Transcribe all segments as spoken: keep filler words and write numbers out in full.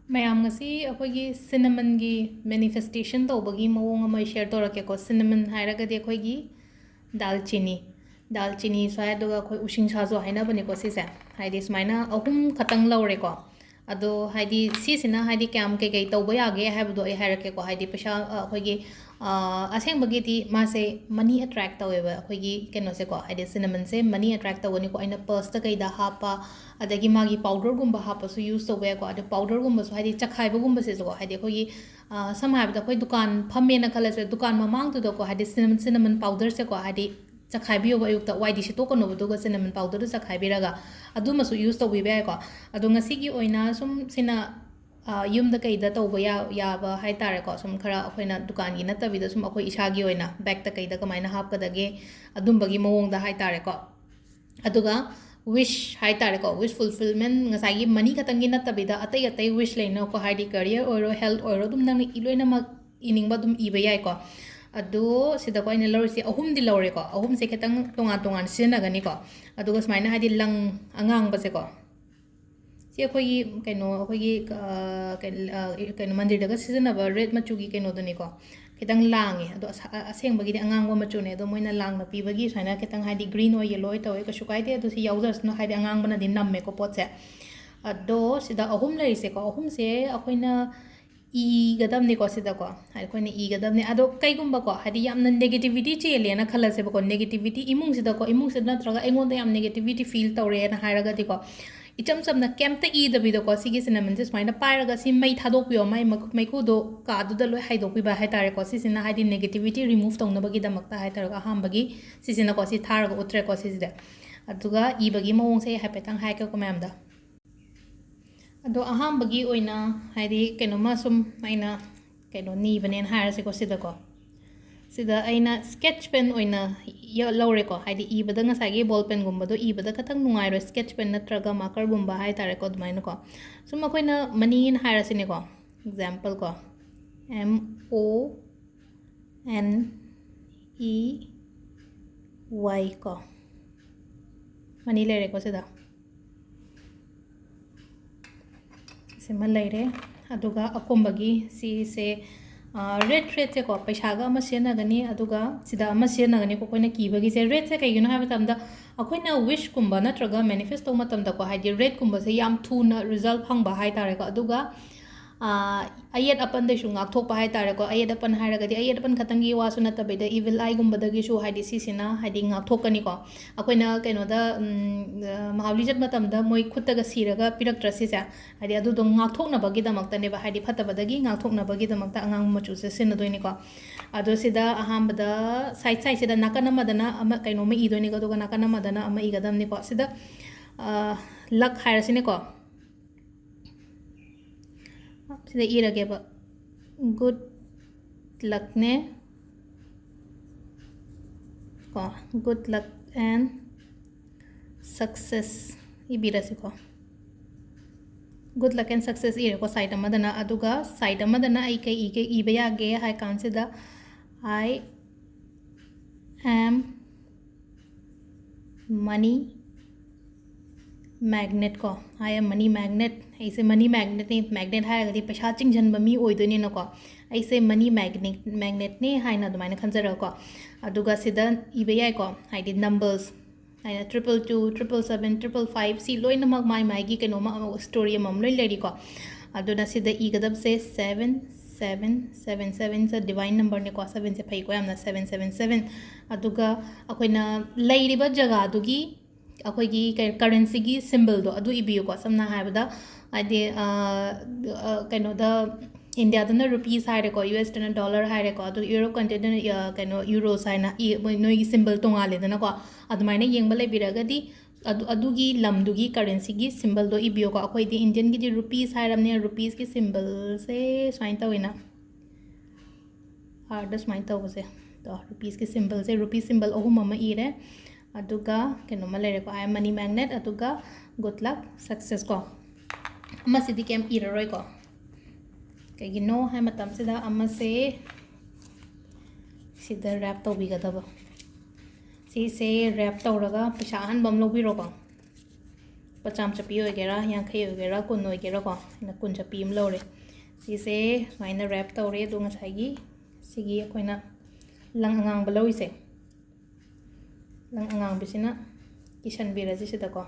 ꯃꯌꯥꯝ, ꯉꯁꯤ ꯑꯩꯈꯣꯏꯒꯤ ꯁꯤꯅꯃꯟꯒꯤ ꯃꯦꯅꯤꯐꯦꯁꯇꯦꯁꯟ ꯇꯧꯕꯒꯤ ꯃꯑꯣꯡ ꯑꯃ ꯑꯩ ꯁꯤꯌꯔ ꯇꯧꯔꯛꯀꯦꯀꯣ꯫ ꯁꯤꯅꯃꯟ ꯍꯥꯏꯔꯒꯗꯤ ꯑꯩꯈꯣꯏꯒꯤ ꯗꯥꯜꯆꯤꯅꯤ, ꯗꯥꯜꯆꯤꯅꯤꯁꯨ ꯍꯥꯏ, ꯑꯗꯨꯒ ꯑꯩꯈꯣꯏ ꯎꯁꯤꯡꯁꯥꯁꯨ ꯍꯥꯏꯅꯕꯅꯤꯀꯣ ꯁꯤꯁꯦ꯫ ꯍꯥꯏꯗꯤ ꯁꯨꯃꯥꯏꯅ ꯑꯍꯨꯝ ꯈꯛꯇꯪ ꯂꯧꯔꯦꯀꯣ꯫ ꯑꯗꯣ ꯍꯥꯏꯗꯤ ꯁꯤꯁꯤꯅ ꯍꯥꯏꯗꯤ ꯀꯌꯥꯝ ꯀꯩꯀꯩ ꯇꯧꯕ ꯌꯥꯒꯦ ꯍꯥꯏꯕꯗꯣ ꯑꯩ ꯍꯥꯏꯔꯛꯀꯦꯀꯣ꯫ ꯍꯥꯏꯗꯤ ꯄꯩꯁꯥ, ꯑ, ꯑꯩꯈꯣꯏꯒꯤ, ꯑ, ꯑꯁꯦꯡꯕꯒꯤꯗꯤ ꯃꯥꯁꯦ ꯃꯅꯤ ꯑꯦꯇ꯭ꯔꯦꯛ ꯇꯧꯋꯦꯕ, ꯑꯩꯈꯣꯏꯒꯤ ꯀꯩꯅꯣꯁꯦꯀꯣ꯫ ꯍꯥꯏꯗꯤ ꯁꯤꯅꯃꯟꯁꯦ ꯃꯅꯤ ꯑꯦꯇ꯭ꯔꯦꯛ ꯇꯧꯒꯅꯤꯀꯣ꯫ ꯑꯩꯅ ꯄꯔꯁꯇ ꯀꯩꯗ ꯍꯥꯞꯄ, ꯑꯗꯒꯤ ꯃꯥꯒꯤ ꯄꯥꯎꯗꯔꯒꯨꯝꯕ ꯍꯥꯞꯄꯁꯨ ꯌꯨꯁ ꯇꯧꯕ ꯌꯥꯏꯀꯣ꯫ ꯑꯗꯣ ꯄꯥꯎꯗꯔꯒꯨꯝꯕꯁꯨ ꯍꯥꯏꯗꯤ ꯆꯈꯥꯏꯕꯒꯨꯝꯕꯁꯤꯁꯨꯀꯣ, ꯍꯥꯏꯗꯤ ꯑꯩꯈꯣꯏꯒꯤ, ꯑ, ꯁꯝꯅ ꯍꯥꯏꯔꯕꯗ ꯑꯩꯈꯣꯏ ꯗꯨꯀꯥꯟ ꯐꯝꯃꯦꯅ ꯈꯜꯂꯁꯦ, ꯗꯨꯀꯥꯟ ꯃꯃꯥꯡꯗꯨꯗꯀꯣ ꯍꯥꯏꯗꯤ ꯁꯤꯅꯃꯟ, ꯁꯤꯅꯃꯟ ꯄꯥꯎꯗꯔꯁꯦꯀꯣ, ꯍꯥꯏꯗꯤ ꯆꯈꯥꯏꯕꯤꯌꯣꯕ ꯑꯌꯨꯛꯇ, ꯋꯥꯏꯗꯤ ꯁꯤꯠꯇꯣꯛꯀꯅꯣꯕ, ꯑꯗꯨꯒ ꯁꯤꯅꯃꯟ ꯄꯥꯎꯗꯔꯗꯨ ꯆꯈꯥꯏꯕꯤꯔꯒ ꯑꯗꯨꯃꯁꯨ ꯌꯨꯁ ꯇꯧꯕꯤꯕ ꯌꯥꯏꯀꯣ꯫ ꯑꯗꯣ ꯉꯁꯤꯒꯤ ꯑꯣꯏꯅ ꯁꯨꯝ ꯁꯤꯅ, ꯑ, ꯌꯨꯝꯗ ꯀꯩꯗ ꯇꯧꯕ ꯌꯥ-, ꯌꯥꯕ ꯍꯥꯏ ꯇꯥꯔꯦꯀꯣ, ꯁꯨꯝ ꯈꯔ ꯑꯩꯈꯣꯏꯅ ꯗꯨꯀꯥꯟꯒꯤ ꯅꯠꯇꯕꯤꯗ ꯁꯨꯝ ꯑꯩꯈꯣꯏ ꯏꯁꯥꯒꯤ ꯑꯣꯏꯅ ꯕꯦꯛꯇ ꯀꯩꯗ ꯀꯃꯥꯏꯅ ꯍꯥꯞꯀꯗꯒꯦ, ꯑꯗꯨꯝꯕꯒꯤ ꯃꯑꯣꯡꯗ ꯍꯥꯏ ꯇꯥꯔꯦꯀꯣ꯫ ꯑꯗꯨꯒ ꯋꯤꯁ ꯍꯥꯏ ꯇꯥꯔꯦꯀꯣ, ꯋꯤꯁ ꯐꯨꯜꯐꯤꯜꯃꯦꯟ, ꯉꯁꯥꯏꯒꯤ ꯃꯅꯤ ꯈꯛꯇꯪꯒꯤ ꯅꯠꯇꯕꯤꯗ ꯑꯇꯩ ꯑꯇꯩ ꯋꯤꯁ ꯂꯩꯅꯀꯣ, ꯍꯥꯏꯗꯤ ꯀꯦꯔꯤꯌꯔ ꯑꯣꯏꯔꯣ, ꯍꯦꯜꯠ ꯑꯣꯏꯔꯣ, ꯑꯗꯨꯝ ꯅꯪꯅ ꯏ-, ꯂꯣꯏꯅꯃꯛ ꯏꯅꯤꯡꯕ ꯑꯗꯨꯝ ꯏꯕ ꯌꯥꯏꯀꯣ꯫ ꯑꯗꯣ ꯁꯤꯗꯀꯣ ꯑꯩꯅ ꯂꯧꯔꯤꯁꯦ ꯑꯍꯨꯝꯗꯤ ꯂꯧꯔꯦꯀꯣ, ꯑꯍꯨꯝꯁꯦ ꯈꯤꯇꯪ ꯇꯣꯉꯥꯟ ꯇꯣꯉꯥꯟ ꯁꯤꯖꯤꯟꯅꯒꯅꯤꯀꯣ꯫ ꯑꯗꯨꯒ ꯁꯨꯃꯥꯏꯅ ꯍꯥꯏꯗꯤ ꯂꯪ ꯑꯉꯥꯡꯕꯁꯦꯀꯣ, ꯁꯤ ꯑꯩꯈꯣꯏꯒꯤ ꯀꯩꯅꯣ, ꯑꯩꯈꯣꯏꯒꯤ, ꯑ, ꯀꯩꯅꯣ, ꯑ, ꯀꯩꯅꯣ, ꯃꯟꯗꯤꯔꯗꯒ ꯁꯤꯖꯤꯟꯅꯕ ꯔꯦꯗ ꯃꯆꯨꯒꯤ ꯀꯩꯅꯣꯗꯨꯅꯤꯀꯣ꯫ ꯈꯤꯇꯪ ꯂꯥꯡꯉꯦ, ꯑꯗꯣ ꯑꯁ-, ꯑ-, ꯑꯁꯦꯡꯕꯒꯤꯗꯤ ꯑꯉꯥꯡꯕ ꯃꯆꯨꯅꯦ, ꯑꯗꯣ ꯃꯣꯏꯅ ꯂꯥꯡꯅ ꯄꯤꯕꯒꯤ ꯁꯨꯃꯥꯏꯅ ꯈꯤꯇꯪ ꯍꯥꯏꯗꯤ ꯒ꯭ꯔꯤꯟ ꯑꯣꯏ, ꯌꯦꯜꯂꯣ ꯑꯣꯏ ꯇꯧꯋꯦ, ꯀꯩꯁꯨ ꯀꯥꯏꯗꯦ, ꯑꯗꯣ ꯁꯤ ꯌꯥꯎꯖꯔꯁꯅꯨ, ꯍꯥꯏꯗꯤ ꯑꯉꯥꯡꯕꯅꯗꯤ ꯅꯝꯃꯦꯀꯣ ꯄꯣꯠꯁꯦ꯫ ꯑꯗꯣ ꯁꯤꯗ ꯑꯍꯨꯝ ꯂꯩꯔꯤꯁꯦꯀꯣ, ꯑꯍꯨꯝꯁꯦ ꯑꯩꯈꯣꯏꯅ ꯏꯒꯗꯕꯅꯤꯀꯣ ꯁꯤꯗꯀꯣ, ꯍꯥꯏꯗꯤ ꯑꯩꯈꯣꯏꯅ ꯏꯒꯗꯕꯅꯤ꯫ ꯑꯗꯣ ꯀꯩꯒꯨꯝꯕꯀꯣ, ꯍꯥꯏꯗꯤ ꯌꯥꯝꯅ ꯅꯦꯒꯦꯇꯤꯚꯤꯇꯤ ꯆꯦꯜꯂꯦꯅ ꯈꯜꯂꯁꯦꯕꯀꯣ, ꯅꯦꯒꯦꯇꯤꯚꯤꯇꯤ ꯏꯃꯨꯡꯁꯤꯗꯀꯣ, ꯏꯃꯨꯡꯁꯤꯗ ꯅꯠꯇ꯭ꯔꯒ ꯑꯩꯉꯣꯟꯗ ꯌꯥꯝ ꯅꯦꯒꯦꯇꯤꯚꯤꯇꯤ ꯐꯤꯜ ꯇꯧꯔꯦꯅ ꯍꯥꯏꯔꯒꯗꯤꯀꯣ, ꯏꯆꯝ ꯆꯝꯅ ꯀꯩꯝꯇ ꯏꯗꯕꯤꯗꯀꯣ, ꯁꯤꯒꯤ ꯁꯤꯅꯃꯟꯁꯦ ꯁꯨꯃꯥꯏꯅ ꯄꯥꯏꯔꯒ ꯁꯤ ꯃꯩ ꯊꯥꯗꯣꯛꯄꯤꯌꯣ, ꯃꯥꯏ ꯃꯩꯈꯨ-, ꯃꯩꯈꯨꯗꯣ ꯀꯥꯗꯨꯗ ꯂꯣꯏ ꯍꯥꯏꯗꯣꯛꯄꯤꯕ ꯍꯥꯏ ꯇꯥꯔꯦꯀꯣ꯫ ꯁꯤꯁꯤꯅ ꯍꯥꯏꯗꯤ ꯅꯦꯒꯦꯇꯤꯚꯤꯇꯤ ꯔꯤꯃꯨꯚ ꯇꯧꯅꯕꯒꯤꯗꯃꯛꯇ ꯍꯥꯏ ꯇꯥꯔꯦꯀꯣ꯫ ꯑꯍꯥꯟꯕꯒꯤ ꯁꯤꯁꯤꯅꯀꯣ, ꯁꯤ ꯊꯥꯔꯒ ꯎꯠꯇ꯭ꯔꯦꯀꯣ ꯁꯤꯁꯤꯗ꯫ ꯑꯗꯨꯒ ꯏꯕꯒꯤ ꯃꯑꯣꯡꯁꯦ ꯑꯩ ꯍꯥꯏꯐꯦꯠꯇꯪ ꯍꯥꯏꯒꯦꯀꯣ ꯃꯌꯥꯝꯗ꯫ ꯑꯗꯣ ꯑꯍꯥꯟꯕꯒꯤ ꯑꯣꯏꯅ ꯍꯥꯏꯗꯤ ꯀꯩꯅꯣꯝꯃ ꯁꯨꯝ ꯑꯩꯅ ꯀꯩꯅꯣ ꯅꯤꯕꯅꯦꯅ ꯍꯥꯏꯔꯁꯤꯀꯣ ꯁꯤꯗꯀꯣ꯫ ꯁꯤꯗ ꯑꯩꯅ ꯁ꯭ꯀꯦꯠꯆ ꯄꯦꯟ ꯑꯣꯏꯅ ꯌ-, ꯂꯧꯔꯦꯀꯣ꯫ ꯍꯥꯏꯗꯤ ꯏꯕꯗ ꯉꯁꯥꯏꯒꯤ ꯕꯣꯜ ꯄꯦꯟꯒꯨꯝꯕꯗꯣ ꯏꯕꯗ ꯈꯇꯪ ꯅꯨꯡꯉꯥꯏꯔꯣꯏ, ꯁ꯭ꯀꯦꯠꯆ ꯄꯦꯟ ꯅꯠꯇ꯭ꯔꯒ ꯃꯥꯔꯀꯔꯒꯨꯝꯕ ꯍꯥꯏ ꯇꯥꯔꯦꯀꯣ, ꯑꯗꯨꯃꯥꯏꯅꯀꯣ꯫ ꯁꯨꯝ ꯑꯩꯈꯣꯏꯅ ꯃꯅꯤꯅ ꯍꯥꯏꯔꯁꯤꯅꯦꯀꯣ, ꯑꯦꯛꯖꯥꯝꯄꯜ ꯀꯣ, M O N E Y ꯀꯣ, ꯃꯅꯤ ꯂꯩꯔꯦꯀꯣ ꯁꯤꯗ꯫ ꯁꯤꯃ ꯂꯩꯔꯦ꯫ ꯑꯗꯨꯒ ꯑꯀꯣꯟꯕꯒꯤ ꯁꯤꯁꯦ, ꯔꯦꯠ ꯔꯦꯠꯁꯦꯀꯣ, ꯄꯩꯁꯥꯒ ꯑꯃ ꯁꯤꯖꯤꯟꯅꯒꯅꯤ, ꯑꯗꯨꯒ ꯁꯤꯗ ꯑꯃ ꯁꯤꯖꯤꯟꯅꯒꯅꯤꯀꯣ꯫ ꯑꯩꯈꯣꯏꯅ ꯀꯤꯕꯒꯤꯁꯦ ꯔꯦꯠꯁꯦ ꯀꯩꯒꯤꯅꯣ ꯍꯥꯏꯕ ꯃꯇꯝꯗ, ꯑꯩꯈꯣꯏꯅ ꯋꯤꯁꯀꯨꯝꯕ ꯅꯠꯇ꯭ꯔꯒ ꯃꯦꯅꯤꯐꯦꯁ ꯇꯧꯕ ꯃꯇꯝꯗꯀꯣ, ꯍꯥꯏꯗꯤ ꯔꯦꯠꯀꯨꯝꯕꯁꯦ ꯌꯥꯝ ꯊꯨꯅ ꯔꯤꯖꯜ ꯐꯪꯕ ꯍꯥꯏ ꯇꯥꯔꯦꯀꯣ꯫ ꯑꯗꯨꯒ ꯑꯌꯦꯠ ꯑꯄꯟꯗꯩꯁꯨ ꯉꯥꯛꯊꯣꯛꯄ ꯍꯥꯏ ꯇꯥꯔꯦꯀꯣ꯫ ꯑꯌꯦꯠ ꯑꯄꯟ ꯍꯥꯏꯔꯒꯗꯤ ꯑꯌꯦꯠ ꯑꯄꯟ ꯈꯛꯇꯪꯒꯤ ꯋꯥꯁꯨ ꯅꯠꯇꯕꯤꯗ, ꯏꯚꯤꯜ ꯑꯥꯏꯒꯨꯝꯕꯗꯒꯤꯁꯨ ꯍꯥꯏꯗꯤ ꯁꯤꯁꯤꯅ ꯍꯥꯏꯗꯤ ꯉꯥꯛꯊꯣꯛꯀꯅꯤꯀꯣ꯫ ꯑꯩꯈꯣꯏꯅ ꯀꯩꯅꯣꯗ, ꯃꯍꯥꯕꯂꯤ ꯆꯠꯄ ꯃꯇꯝꯗ ꯃꯣꯏ ꯈꯨꯠꯇꯒ ꯁꯤꯔꯒ ꯄꯤꯔꯛꯇ꯭ꯔꯥ ꯁꯤꯁꯦ? ꯍꯥꯏꯗꯤ ꯑꯗꯨꯗꯣ ꯉꯥꯛꯊꯣꯛꯅꯕꯒꯤꯗꯃꯛꯇꯅꯦꯕ, ꯍꯥꯏꯗꯤ ꯐꯠꯇꯕꯗꯒꯤ ꯉꯥꯛꯊꯣꯛꯅꯕꯒꯤꯗꯃꯛꯇ ꯑꯉꯥꯡꯕ ꯃꯆꯨꯁꯦ ꯁꯤꯖꯤꯟꯅꯗꯣꯏꯅꯤꯀꯣ꯫ ꯑꯗꯣ ꯁꯤꯗ ꯑꯍꯥꯟꯕꯗ ꯁꯥꯏꯠ ꯁꯥꯏꯠꯁꯤꯗ ꯅꯥꯀꯟ ꯑꯃꯗꯅ ꯑꯃ ꯀꯩꯅꯣꯝꯃ ꯏꯗꯣꯏꯅꯤꯀꯣ, ꯑꯗꯨꯒ ꯅꯥꯀꯟ ꯑꯃꯗꯅ ꯑꯃ ꯏꯒꯗꯕꯅꯤꯀꯣ꯫ ꯁꯤꯗ ꯂꯛ ꯍꯥꯏꯔꯁꯤꯅꯦꯀꯣ꯫ ꯁꯤꯗ ꯏꯔꯒꯦꯕ, ꯒꯨꯗ ꯂꯛꯅꯦ ꯀꯣ, ꯒꯨꯗ ꯂꯛ ꯑꯦꯟ ꯁꯛꯁꯦꯁ ꯏꯕꯤꯔꯁꯤꯀꯣ꯫ ꯒꯨꯗ ꯂꯛ ꯑꯦꯟ ꯁꯛꯁꯦꯁ ꯏꯔꯦꯀꯣ ꯁꯥꯏꯠ ꯑꯃꯗꯅ꯫ ꯑꯗꯨꯒ ꯁꯥꯏꯠ ꯑꯃꯗꯅ ꯑꯩ ꯀꯩ ꯏꯒꯦ, ꯏꯕ ꯌꯥꯒꯦ ꯍꯥꯏ ꯀꯥꯟꯁꯤꯗ, "I am money magnet" ꯀꯣ, "I am money magnet", ꯑꯩꯁꯦ ꯃꯅꯤ ꯃꯦꯒꯅꯦꯠꯅꯤ꯫ ꯃꯦꯒꯅꯦꯠ ꯍꯥꯏꯔꯒꯗꯤ ꯄꯩꯁꯥ ꯆꯤꯡꯁꯤꯟꯕ ꯃꯤ ꯑꯣꯏꯗꯣꯏꯅꯤꯅꯀꯣ꯫ ꯑꯩꯁꯦ ꯃꯅꯤ ꯃꯦꯒꯅꯦꯠ, ꯃꯦꯒꯅꯦꯠꯅꯦ ꯍꯥꯏꯅ ꯑꯗꯨꯃꯥꯏꯅ ꯈꯟꯖꯔꯒꯀꯣ꯫ ꯑꯗꯨꯒ ꯁꯤꯗ ꯏꯕ ꯌꯥꯏꯀꯣ, ꯍꯥꯏꯗꯤ ꯅꯝꯕꯔꯁ ꯍꯥꯏꯅ triple two, triple seven, triple five, ꯁꯤ ꯂꯣꯏꯅꯃꯛ ꯃꯥꯏ ꯃꯥꯏꯒꯤ ꯀꯩꯅꯣꯝꯃ, ꯁ꯭ꯇꯣꯔꯤ ꯑꯃꯃꯝ ꯂꯣꯏ ꯂꯩꯔꯤꯀꯣ꯫ ꯑꯗꯨꯅ ꯁꯤꯗ ꯏꯒꯗꯕꯁꯦ seven seven seven seven, ꯁꯦ ꯗꯤꯚꯥꯏꯟ ꯅꯝꯕꯔꯅꯤꯀꯣ꯫ ꯁꯕꯦꯟꯁꯦ ꯐꯩꯀꯣ ꯌꯥꯝꯅ, seven seven seven꯫ ꯑꯗꯨꯒ ꯑꯩꯈꯣꯏꯅ ꯂꯩꯔꯤꯕ ꯖꯒꯥꯗꯨꯒꯤ ꯑꯩꯈꯣꯏꯒꯤ ꯀꯩ, ꯀꯔꯦꯟꯁꯤꯒꯤ ꯁꯤꯝꯕꯜꯗꯣ ꯑꯗꯨ ꯏꯕꯤꯌꯨꯀꯣ꯫ ꯁꯝꯅ ꯍꯥꯏꯔꯕꯗ, ꯍꯥꯏꯗꯤ, ꯑ, ꯑ, ꯀꯩꯅꯣꯗ, ꯏꯟꯗꯤꯌꯥꯗꯅ ꯔꯨꯄꯤꯁ ꯍꯥꯏꯔꯦꯀꯣ, ꯌꯨ ꯑꯦꯁꯇꯅ ꯗꯣꯂꯔ ꯍꯥꯏꯔꯦꯀꯣ, ꯑꯗꯨ ꯌꯨꯔꯣꯞ ꯀꯟꯇ꯭ꯔꯤꯗꯅ, ꯑ, ꯀꯩꯅꯣ, ꯌꯨꯔꯣꯁ ꯍꯥꯏꯅ ꯏ-, ꯃꯣꯏ, ꯅꯣꯏꯒꯤ ꯁꯤꯝꯕꯜ ꯇꯣꯉꯥꯜꯂꯦꯗꯅꯀꯣ꯫ ꯑꯗꯨꯃꯥꯏꯅ ꯌꯦꯡꯕ ꯂꯩꯕꯤꯔꯒꯗꯤ ꯑꯗꯨ, ꯑꯗꯨꯒꯤ ꯂꯝꯗꯨꯒꯤ ꯀꯔꯦꯟꯁꯤꯒꯤ ꯁꯤꯝꯕꯜꯗꯣ ꯏꯕꯤꯌꯨꯀꯣ꯫ ꯑꯩꯈꯣꯏꯗꯤ ꯏꯟꯗꯤꯌꯟꯒꯤꯗꯤ ꯔꯨꯄꯤꯁ ꯍꯥꯏꯔꯕꯅꯤꯅ ꯔꯨꯄꯤꯁꯀꯤ ꯁꯤꯝꯕꯜꯁꯦ ꯁꯨꯃꯥꯏꯅ ꯇꯧꯋꯤꯅ, ꯑꯥꯔꯗ ꯁꯨꯃꯥꯏꯅ ꯇꯧꯕꯁꯦ꯫ ꯑꯗꯣ ꯔꯨꯄꯤꯁꯀꯤ ꯁꯤꯝꯕꯜꯁꯦ, ꯔꯨꯄꯤꯁ ꯁꯤꯝꯕꯜ ꯑꯍꯨꯝ ꯑꯃ ꯏꯔꯦ꯫ ꯑꯗꯨꯒ ꯀꯩꯅꯣꯝꯃ ꯂꯩꯔꯦꯀꯣ, "I am money magnet", ꯑꯗꯨꯒ "Good luck, success" ꯀꯣ꯫ ꯑꯃꯁꯤꯗꯤ ꯀꯩꯝ ꯏꯔꯔꯣꯏꯀꯣ꯫ ꯀꯩꯒꯤꯅꯣ ꯍꯥꯏ ꯃꯇꯝꯁꯤꯗ ꯑꯃꯁꯦ ꯁꯤꯗ ꯔꯦꯞ ꯇꯧꯕꯤꯒꯗꯕ꯫ ꯁꯤꯁꯦ ꯔꯦꯞ ꯇꯧꯔꯒ ꯄꯩꯁꯥ ꯑꯍꯟꯕ ꯑꯃ ꯂꯧꯕꯤꯔꯣꯀꯣ꯫ ꯂꯨꯄꯥ ꯆꯥꯝ ꯆꯞꯄꯤ ꯑꯣꯏꯒꯦꯔꯥ, ꯌꯥꯡꯈꯩ ꯑꯣꯏꯒꯦꯔꯥ, ꯀꯨꯟ ꯑꯣꯏꯒꯦꯔꯥꯀꯣ, ꯑꯩꯅ ꯀꯨꯟ ꯆꯞꯄꯤ ꯑꯃ ꯂꯧꯔꯦ꯫ ꯁꯤꯁꯦ ꯁꯨꯃꯥꯏꯅ wrap ꯇꯧꯔꯦ꯫ ꯑꯗꯣ ꯉꯁꯥꯏꯒꯤ ꯁꯤꯒꯤ ꯑꯩꯈꯣꯏꯅ ꯂꯪ ꯑꯉꯥꯡꯕ ꯂꯧꯔꯤꯁꯦ, ꯂꯪ ꯑꯉꯥꯡꯕꯁꯤꯅ ꯀꯤꯁꯟꯕꯤꯔꯁꯤ ꯁꯤꯗꯀꯣ꯫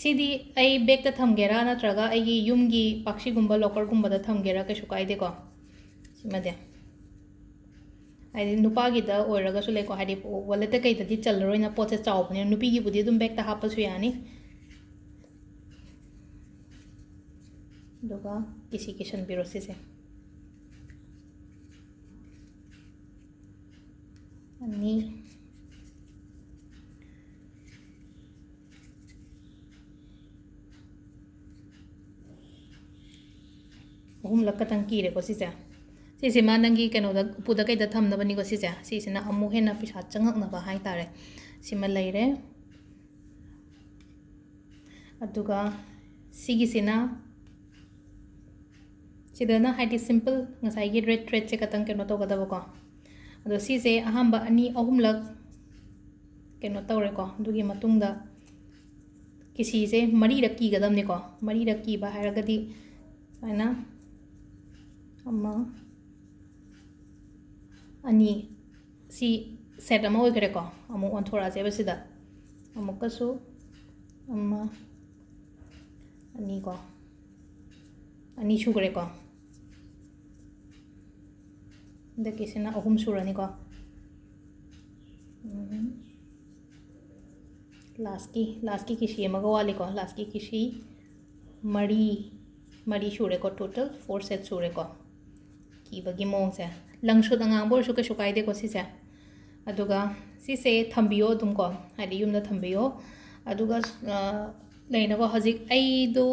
ꯁꯤꯗꯤ ꯑꯩ bag ꯇ ꯊꯝꯒꯦꯔꯥ ꯅꯠꯇ꯭ꯔꯒ ꯑꯩꯒꯤ ꯌꯨꯝꯒꯤ ꯄꯥꯛꯁꯤꯒꯨꯝꯕ, locker ꯒꯨꯝꯕꯗ ꯊꯝꯒꯦꯔꯥ ꯀꯩꯁꯨ ꯀꯥꯏꯗꯦꯀꯣ꯫ ꯁꯤꯃꯗꯤ ꯍꯥꯏꯗꯤ ꯅꯨꯄꯥꯒꯤꯗ ꯑꯣꯏꯔꯒꯁꯨ ꯂꯩꯀꯣ, ꯍꯥꯏꯗꯤ wallet ꯇ ꯀꯩꯗꯗꯤ ꯆꯜꯂꯔꯣꯏꯅ, ꯄꯣꯠꯁꯦ ꯆꯥꯎꯕꯅꯤꯅ꯫ ꯅꯨꯄꯤꯒꯤꯕꯨꯗꯤ ꯑꯗꯨꯝ bag ꯇ ꯍꯥꯞꯄꯁꯨ ꯌꯥꯅꯤ꯫ ꯑꯗꯨꯒ ꯀꯤꯁꯤ ꯀꯤꯁꯟꯕꯤꯔꯣ ꯁꯤꯁꯦ꯫ ꯑꯅꯤ, ꯑꯍꯨꯝꯂꯛ ꯈꯛꯇꯪ ꯀꯤꯔꯦꯀꯣ ꯁꯤꯁꯦ꯫ ꯁꯤꯁꯤꯃ ꯅꯪꯒꯤ ꯀꯩꯅꯣꯗ, ꯎꯄꯨꯗ ꯀꯩꯗ ꯊꯝꯅꯕꯅꯤꯀꯣ ꯁꯤꯁꯦ꯫ ꯁꯤꯁꯤꯅ ꯑꯃꯨꯛ ꯍꯦꯟꯅ ꯄꯩꯁꯥ ꯆꯪꯉꯛꯅꯕ ꯍꯥꯏꯇꯥꯔꯦ꯫ ꯁꯤꯃ ꯂꯩꯔꯦ꯫ ꯑꯗꯨꯒ ꯁꯤꯒꯤꯁꯤꯅ, ꯁꯤꯗꯅ ꯍꯥꯏꯗꯤ simple ꯉꯁꯥꯏꯒꯤ red thread ꯁꯦ ꯈꯛꯇꯪ ꯀꯩꯅꯣ ꯇꯧꯒꯗꯕꯀꯣ꯫ ꯑꯗꯣ ꯁꯤꯁꯦ ꯑꯍꯥꯟꯕ ꯑꯅꯤ ꯑꯍꯨꯝꯂꯛ ꯀꯩꯅꯣ ꯇꯧꯔꯦꯀꯣ꯫ ꯑꯗꯨꯒꯤ ꯃꯇꯨꯡꯗ ꯀꯤꯁꯤꯁꯦ ꯃꯔꯤꯔꯛ ꯀꯤꯒꯗꯕꯅꯤꯀꯣ꯫ ꯃꯔꯤꯔꯛ ꯀꯤꯕ ꯍꯥꯏꯔꯒꯗꯤ ꯁꯨꯃꯥꯏꯅ ꯑꯃ, ꯑꯅꯤ, ꯁꯤ set ꯑꯃ ꯑꯣꯏꯈ꯭ꯔꯦꯀꯣ꯫ ꯑꯃꯨꯛ ꯑꯣꯟꯊꯣꯔꯛꯑꯁꯦꯕ ꯁꯤꯗ꯫ ꯑꯃꯨꯛꯀꯁꯨ ꯑꯃ, ꯑꯅꯤꯀꯣ꯫ ꯑꯅꯤ ꯁꯨꯈ꯭ꯔꯦꯀꯣ꯫ ꯍꯟꯗꯛꯀꯤꯁꯤꯅ ꯑꯍꯨꯝ ꯁꯨꯔꯅꯤꯀꯣ꯫ ꯎꯝ꯫ Last ꯀꯤ, last ꯀꯤ ꯀꯤꯁꯤ ꯑꯃꯒ ꯋꯥꯠꯂꯤꯀꯣ꯫ Last ꯀꯤ ꯀꯤꯁꯤ ꯃꯔꯤ, ꯃꯔꯤ ꯁꯨꯔꯦꯀꯣ꯫ Total four set ꯁꯨꯔꯦꯀꯣ꯫ ꯀꯤꯕꯒꯤ ꯃꯑꯣꯡꯁꯦ꯫ ꯂꯪꯁꯨꯠ ꯑꯉꯥꯡꯕ ꯑꯣꯏꯔꯁꯨ ꯀꯩꯁꯨ ꯀꯥꯏꯗꯦꯀꯣ ꯁꯤꯁꯦ꯫ ꯑꯗꯨꯒ ꯁꯤꯁꯦ ꯊꯝꯕꯤꯌꯣ ꯑꯗꯨꯝꯀꯣ, ꯍꯥꯏꯗꯤ ꯌꯨꯝꯗ ꯊꯝꯕꯤꯌꯣ꯫ ꯑꯗꯨꯒ, ꯑ, ꯂꯩꯅꯀꯣ, ꯍꯧꯖꯤꯛ ꯑꯩꯗꯣ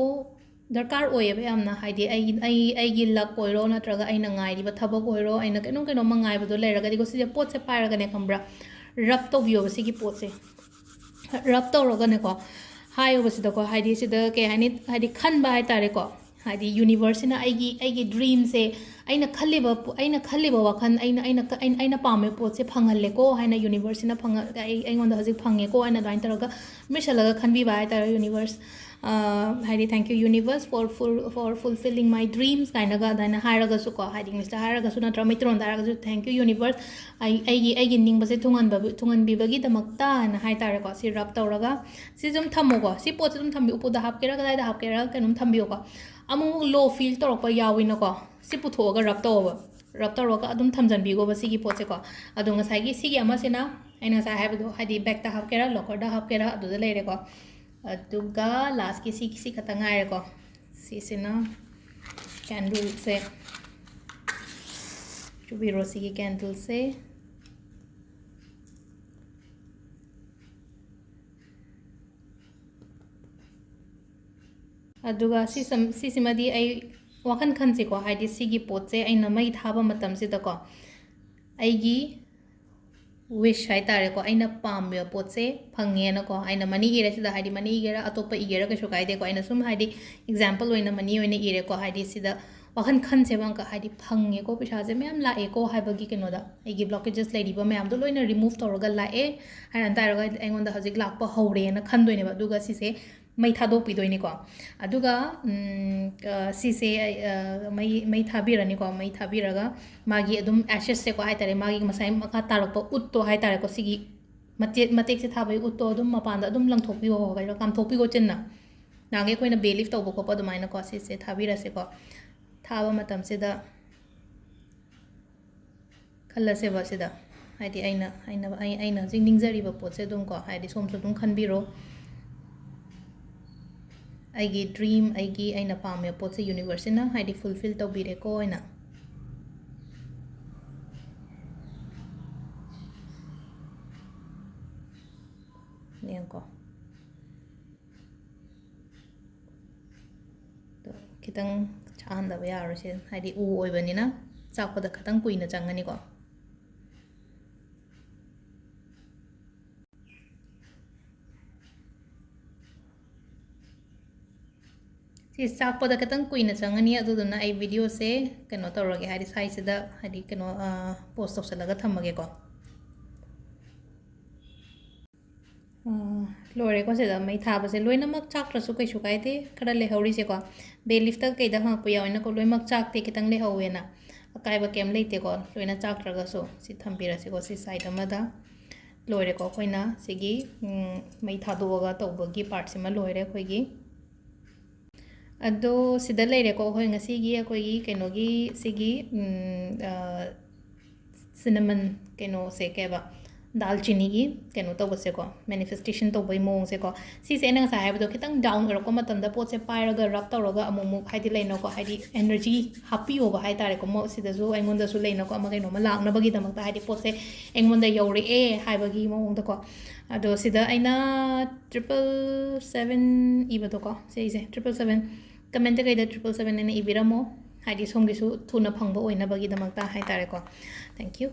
ꯗꯔꯀꯥꯔ ꯑꯣꯏꯌꯦꯕ ꯌꯥꯝꯅ, ꯍꯥꯏꯗꯤ ꯑꯩ, ꯑꯩ, ꯑꯩꯒꯤ luck ꯑꯣꯏꯔꯣ, ꯅꯠꯇ꯭ꯔꯒ ꯑꯩꯅ ꯉꯥꯏꯔꯤꯕ ꯊꯕꯛ ꯑꯣꯏꯔꯣ, ꯑꯩꯅ ꯀꯩꯅꯣꯝ ꯀꯩꯅꯣꯝꯃ ꯉꯥꯏꯕꯗꯣ ꯂꯩꯔꯒꯗꯤꯀꯣ, ꯁꯤꯁꯦ ꯄꯣꯠꯁꯦ ꯄꯥꯏꯔꯒꯅꯦ, ꯈꯪꯕ꯭ꯔꯥ, rub ꯇꯧꯕꯤꯌꯣꯕ ꯁꯤꯒꯤ ꯄꯣꯠꯁꯦ꯫ Rub ꯇꯧꯔꯒꯅꯦꯀꯣ, ꯍꯥꯏꯌꯣꯕ ꯁꯤꯗꯀꯣ, ꯍꯥꯏꯗꯤ ꯁꯤꯗ ꯀꯩ ꯍꯥꯏꯅꯤ, ꯍꯥꯏꯗꯤ ꯈꯟꯕ ꯍꯥꯏꯇꯥꯔꯦꯀꯣ꯫ ꯍꯥꯏꯗꯤ ꯌꯨꯅꯤꯚꯔꯁꯁꯤꯅ ꯑꯩꯒꯤ, ꯑꯩꯒꯤ ꯗ꯭ꯔꯤꯝꯁꯦ, ꯑꯩꯅ ꯈꯜꯂꯤꯕ ꯄꯣ-, ꯑꯩꯅ ꯈꯜꯂꯤꯕ ꯋꯥꯈꯜ, ꯑꯩꯅ, ꯑꯩꯅ ꯀ-, ꯑꯩꯅ, ꯑꯩꯅ ꯄꯥꯝꯃꯤꯕ ꯄꯣꯠꯁꯦ ꯐꯪꯍꯜꯂꯦꯀꯣ ꯍꯥꯏꯅ ꯌꯨꯅꯤꯚꯔꯁꯁꯤꯅ ꯐꯪꯍ-, ꯑꯩ, ꯑꯩꯉꯣꯟꯗ ꯍꯧꯖꯤꯛ ꯐꯪꯉꯦꯀꯣ ꯍꯥꯏꯅ ꯑꯗꯨꯃꯥꯏꯅ ꯇꯧꯔꯒ ꯃꯤꯠꯁꯜꯂꯒ ꯈꯟꯕꯤꯕ ꯍꯥꯏ ꯇꯥꯔꯦ ꯌꯨꯅꯤꯚꯔꯁ꯫ ꯑ, ꯍꯥꯏꯗꯤ, "Thank you, universe, for full, for fulfilling my dreams" ꯀꯥꯏꯅꯒ ꯑꯗꯨꯃꯥꯏꯅ ꯍꯥꯏꯔꯒꯁꯨꯀꯣ, ꯍꯥꯏꯗꯤ, ꯏꯪꯂꯤꯁꯇ ꯍꯥꯏꯔꯒꯁꯨ ꯅꯠꯇ꯭ꯔꯒ ꯃꯩꯇꯩꯂꯣꯟꯗ ꯍꯥꯏꯔꯒꯁꯨ, "Thank you, universe, ꯑꯩ, ꯑꯩꯒꯤ, ꯑꯩꯒꯤ ꯅꯤꯡꯕꯁꯦ ꯊꯨꯡꯍꯟꯕ-, ꯊꯨꯡꯍꯟꯕꯤꯕꯒꯤꯗꯃꯛꯇ" ꯍꯥꯏꯅ ꯍꯥꯏ ꯇꯥꯔꯦꯀꯣ꯫ ꯁꯤ ꯔꯕ ꯇꯧꯔꯒ, ꯁꯤ ꯑꯗꯨꯝ ꯊꯝꯃꯣꯀꯣ꯫ ꯁꯤ ꯄꯣꯠꯁꯦ ꯑꯗꯨꯝ ꯊꯝꯕꯤꯌꯨ, ꯎꯄꯨꯗ ꯍꯥꯞꯀꯦꯔꯥ, ꯀꯗꯥꯏꯗ ꯍꯥꯞꯀꯦꯔꯥ, ꯀꯩꯅꯣꯝ ꯊꯝꯕꯤꯌꯨꯀꯣ꯫ ꯑꯃꯨꯛ ꯂꯣ ꯐꯤꯜ ꯇꯧꯔꯛꯄ ꯌꯥꯎꯋꯤꯅꯀꯣ, ꯁꯤ ꯄꯨꯊꯣꯛꯑꯒ ꯔꯕ ꯇꯧꯑꯣꯕ꯫ ꯔꯕ ꯇꯧꯔꯒ ꯑꯗꯨꯝ ꯊꯝꯖꯟꯕꯤꯈꯣꯕ ꯁꯤꯒꯤ ꯄꯣꯠꯁꯦꯀꯣ꯫ ꯑꯗꯣ ꯉꯁꯥꯏꯒꯤ ꯁꯤꯒꯤ ꯑꯃꯁꯤꯅ ꯑꯩꯅ ꯉꯁꯥꯏ ꯍꯥꯏꯕꯗꯣ, ꯍꯥꯏꯗꯤ ꯕꯦꯛꯇ ꯍꯥꯞꯀꯦꯔꯥ, ꯂꯣꯀꯔꯗ ꯍꯥꯞꯀꯦꯔꯥ, ꯑꯗꯨꯗ ꯂꯩꯔꯦꯀꯣ꯫ ꯑꯗꯨꯒ ꯂꯥꯁꯀꯤ ꯁꯤ, ꯁꯤ ꯈꯛꯇ ꯉꯥꯏꯔꯦꯀꯣ꯫ ꯁꯤꯁꯤꯅ ꯀꯦꯟꯗꯜꯁꯦ, ꯆꯨꯕꯤꯔꯣ ꯁꯤꯒꯤ ꯀꯦꯟꯗꯜꯁꯦ꯫ ꯑꯗꯨꯒ ꯁꯤꯁꯝ-, ꯁꯤꯁꯤꯃꯗꯤ ꯑꯩ ꯋꯥꯈꯜ ꯈꯟꯁꯤꯀꯣ, ꯍꯥꯏꯗꯤ ꯁꯤꯒꯤ ꯄꯣꯠꯁꯦ ꯑꯩꯅ ꯃꯩ ꯊꯥꯕ ꯃꯇꯝꯁꯤꯗꯀꯣ, ꯑꯩꯒꯤ ꯋꯤꯁ ꯍꯥꯏ ꯇꯥꯔꯦꯀꯣ, ꯑꯩꯅ ꯄꯥꯝꯃꯤꯕ ꯄꯣꯠꯁꯦ ꯐꯪꯉꯦꯅꯀꯣ, ꯑꯩꯅ ꯃꯅꯤ ꯏꯔꯦ ꯁꯤꯗ, ꯍꯥꯏꯗꯤ ꯃꯅꯤ ꯏꯒꯦꯔꯥ ꯑꯇꯣꯞꯄ ꯏꯒꯦꯔꯥ ꯀꯩꯁꯨ ꯀꯥꯏꯗꯦꯀꯣ, ꯑꯩꯅ ꯁꯨꯝ ꯍꯥꯏꯗꯤ ꯑꯦꯛꯖꯥꯝꯄꯜ ꯑꯣꯏꯅ ꯃꯅꯤ ꯑꯣꯏꯅ ꯏꯔꯦꯀꯣ, ꯍꯥꯏꯗꯤ ꯁꯤꯗ ꯋꯥꯈꯜ ꯈꯟꯁꯦꯕ ꯑꯃꯨꯛꯀ, ꯍꯥꯏꯗꯤ ꯐꯪꯉꯦꯀꯣ, ꯄꯩꯁꯥꯁꯦ ꯃꯌꯥꯝ ꯂꯥꯛꯑꯦꯀꯣ ꯍꯥꯏꯕꯒꯤ ꯀꯩꯅꯣꯗ, ꯑꯩꯒꯤ ꯕ꯭ꯂꯣꯀꯦꯖꯦꯁ ꯂꯩꯔꯤꯕ ꯃꯌꯥꯝꯗꯣ ꯂꯣꯏꯅ ꯔꯤꯃꯨꯚ ꯇꯧꯔꯒ ꯂꯥꯛꯑꯦ ꯍꯥꯏꯔ ꯇꯥꯔꯒ ꯑꯩꯉꯣꯟꯗ ꯍꯧꯖꯤꯛ ꯂꯥꯛꯄ ꯍꯧꯔꯦꯅ ꯈꯟꯗꯣꯏꯅꯦꯕ꯫ ꯑꯗꯨꯒ ꯁꯤꯁꯦ ꯃꯩ ꯊꯥꯗꯣꯛꯄꯤꯗꯣꯏꯅꯤꯀꯣ꯫ ꯑꯗꯨꯒ, ꯎꯝ, ꯑ, ꯁꯤꯁꯦ, ꯑ, ꯃꯩ, ꯃꯩ ꯊꯥꯕꯤꯔꯅꯤꯀꯣ꯫ ꯃꯩ ꯊꯥꯕꯤꯔꯒ ꯃꯥꯒꯤ ꯑꯗꯨꯝ ꯑꯦꯁꯦꯁꯁꯦꯀꯣ ꯍꯥꯏ ꯇꯥꯔꯦ, ꯃꯥꯒꯤ ꯉꯁꯥꯏ ꯃꯈꯥ ꯇꯥꯔꯛꯄ ꯎꯠꯇꯣ ꯍꯥꯏ ꯇꯥꯔꯦꯀꯣ, ꯁꯤꯒꯤ ꯃꯇꯦꯛ, ꯃꯇꯦꯛꯁꯦ ꯊꯥꯕꯒꯤ ꯎꯠꯇꯣ ꯑꯗꯨꯝ ꯃꯄꯥꯟꯗ ꯑꯗꯨꯝ ꯂꯪꯊꯣꯛꯄꯤꯌꯣ, ꯀꯩꯅꯣ, ꯀꯥꯝꯊꯣꯛꯄꯤꯈꯣ ꯆꯤꯟꯅ꯫ ꯅꯍꯥꯟꯒꯩ ꯑꯩꯈꯣꯏꯅ ꯕꯦ ꯂꯤꯐ ꯇꯧꯕ ꯈꯣꯠꯄ ꯑꯗꯨꯃꯥꯏꯅꯀꯣ, ꯁꯤꯁꯦ ꯊꯥꯕꯤꯔꯁꯦꯀꯣ꯫ ꯊꯥꯕ ꯃꯇꯝꯁꯤꯗ ꯈꯜꯂꯁꯦꯕ ꯁꯤꯗ, ꯍꯥꯏꯗꯤ ꯑꯩꯅ, ꯑꯩꯅ, ꯑꯩ-, ꯑꯩꯅ ꯍꯧꯖꯤꯛ ꯅꯤꯡꯖꯔꯤꯕ ꯄꯣꯠꯁꯦ ꯑꯗꯨꯝ ꯀꯣ, ꯍꯥꯏꯗꯤ ꯁꯣꯝꯁꯨ ꯑꯗꯨꯝ ꯈꯟꯕꯤꯔꯣ꯫ ꯑꯩꯒꯤ ꯗ꯭ꯔꯤꯝ, ꯑꯩꯒꯤ, ꯑꯩꯅ ꯄꯥꯝꯃꯤꯕ ꯄꯣꯠꯁꯦ ꯌꯨꯅꯤꯚꯔꯁꯁꯤꯅ ꯍꯥꯏꯗꯤ ꯐꯨꯜꯐꯤꯜ ꯇꯧꯕꯤꯔꯦꯀꯣ ꯍꯥꯏꯅ꯫ ꯌꯦꯡꯉꯨꯀꯣ꯫ ꯑꯗꯣ ꯈꯤꯇꯪ ꯆꯥꯍꯟꯗꯕ ꯌꯥꯔꯣꯏ ꯁꯤ, ꯍꯥꯏꯗꯤ ꯎ ꯑꯣꯏꯕꯅꯤꯅ ꯆꯥꯛꯄꯗ ꯈꯤꯇꯪ ꯀꯨꯏꯅ ꯆꯪꯒꯅꯤꯀꯣ꯫ ꯁꯤ ꯆꯥꯛꯄꯗ ꯈꯤꯇꯪ ꯀꯨꯏꯅ ꯆꯪꯉꯅꯤ, ꯑꯗꯨꯗꯨꯅ ꯑꯩ videoꯁꯦ ꯀꯩꯅꯣ ꯇꯧꯔꯒꯦ, ꯍꯥꯏꯗꯤ siteꯁꯤꯗ ꯍꯥꯏꯗꯤ ꯀꯩꯅꯣ, ꯑ, pause ꯇꯧꯁꯜꯂꯒ ꯊꯝꯃꯒꯦꯀꯣ꯫ ꯑ, ꯂꯣꯏꯔꯦꯀꯣ꯫ ꯁꯤꯗ ꯃꯩ ꯊꯥꯕꯁꯦ ꯂꯣꯏꯅꯃꯛ ꯆꯥꯛꯇ꯭ꯔꯁꯨ ꯀꯩꯁꯨ ꯀꯥꯏꯗꯦ꯫ ꯈꯔ ꯂꯩꯍꯧꯔꯤꯁꯦꯀꯣ, bay leafꯇ ꯀꯩꯗ ꯍꯪꯉꯛꯄ ꯌꯥꯎꯋꯦꯅꯀꯣ, ꯂꯣꯏꯅꯃꯛ ꯆꯥꯛꯇꯦ, ꯈꯤꯇꯪ ꯂꯩꯍꯧꯋꯦꯅ꯫ ꯑꯀꯥꯏꯕ ꯀꯩꯝ ꯂꯩꯇꯦꯀꯣ, ꯂꯣꯏꯅ ꯆꯥꯛꯇ꯭ꯔꯒꯁꯨ꯫ ꯁꯤ ꯊꯝꯕꯤꯔꯁꯤꯀꯣ, ꯁꯤ side ꯑꯃꯗ꯫ ꯂꯣꯏꯔꯦꯀꯣ, ꯑꯩꯈꯣꯏꯅ ꯁꯤꯒꯤ, ꯎꯝ, ꯃꯩ ꯊꯥꯗꯣꯛꯑꯒ ꯇꯧꯕꯒꯤ partꯁꯤꯃ ꯂꯣꯏꯔꯦ ꯑꯩꯈꯣꯏꯒꯤ꯫ ꯑꯗꯣ ꯁꯤꯗ ꯂꯩꯔꯦꯀꯣ, ꯑꯩꯈꯣꯏ ꯉꯁꯤꯒꯤ ꯑꯩꯈꯣꯏꯒꯤ ꯀꯩꯅꯣꯒꯤ ꯁꯤꯒꯤ, ꯎꯝ, ꯑ, cinnamon ꯀꯩꯅꯣꯁꯦ, ꯀꯩꯕ, ꯗꯥꯜꯆꯤꯅꯤꯒꯤ ꯀꯩꯅꯣ ꯇꯧꯕꯁꯦꯀꯣ, manifestation ꯇꯧꯕꯒꯤ ꯃꯑꯣꯡꯁꯦꯀꯣ꯫ ꯁꯤꯁꯦ ꯑꯩꯅ ꯉꯁꯥꯏ ꯍꯥꯏꯕꯗꯣ, ꯈꯤꯇꯪ down ꯑꯣꯏꯔꯛꯄ ꯃꯇꯝꯗ ꯄꯣꯠꯁꯦ ꯄꯥꯏꯔꯒ rub ꯇꯧꯔꯒ ꯑꯃꯨꯛ ꯑꯃꯨꯛ, ꯍꯥꯏꯗꯤ ꯂꯩꯅꯀꯣ, ꯍꯥꯏꯗꯤ energy ꯍꯥꯞꯄꯤꯌꯣꯕ ꯍꯥꯏ ꯇꯥꯔꯦꯀꯣ꯫ ꯃꯣ-, ꯁꯤꯗꯁꯨ ꯑꯩꯉꯣꯟꯗꯁꯨ ꯂꯩꯅꯀꯣ, ꯑꯃ ꯀꯩꯅꯣꯝꯃ ꯂꯥꯛꯅꯕꯒꯤꯗꯃꯛꯇ, ꯍꯥꯏꯗꯤ ꯄꯣꯠꯁꯦ ꯑꯩꯉꯣꯟꯗ ꯌꯧꯔꯛꯑꯦ ꯍꯥꯏꯕꯒꯤ ꯃꯑꯣꯡꯗꯀꯣ꯫ ꯑꯗꯣ ꯁꯤꯗ ꯑꯩꯅ triple seven ꯏꯕꯗꯣꯀꯣ, ꯁꯤꯁꯦ triple seven, commentꯇ ꯀꯩꯗ triple seven ꯍꯥꯏꯅ ꯏꯕꯤꯔꯝꯃꯣ, ꯍꯥꯏꯗꯤ ꯁꯣꯝꯒꯤꯁꯨ ꯊꯨꯅ ꯐꯪꯕ ꯑꯣꯏꯅꯕꯒꯤꯗꯃꯛꯇ ꯍꯥꯏ ꯇꯥꯔꯦꯀꯣ꯫ Thank you꯫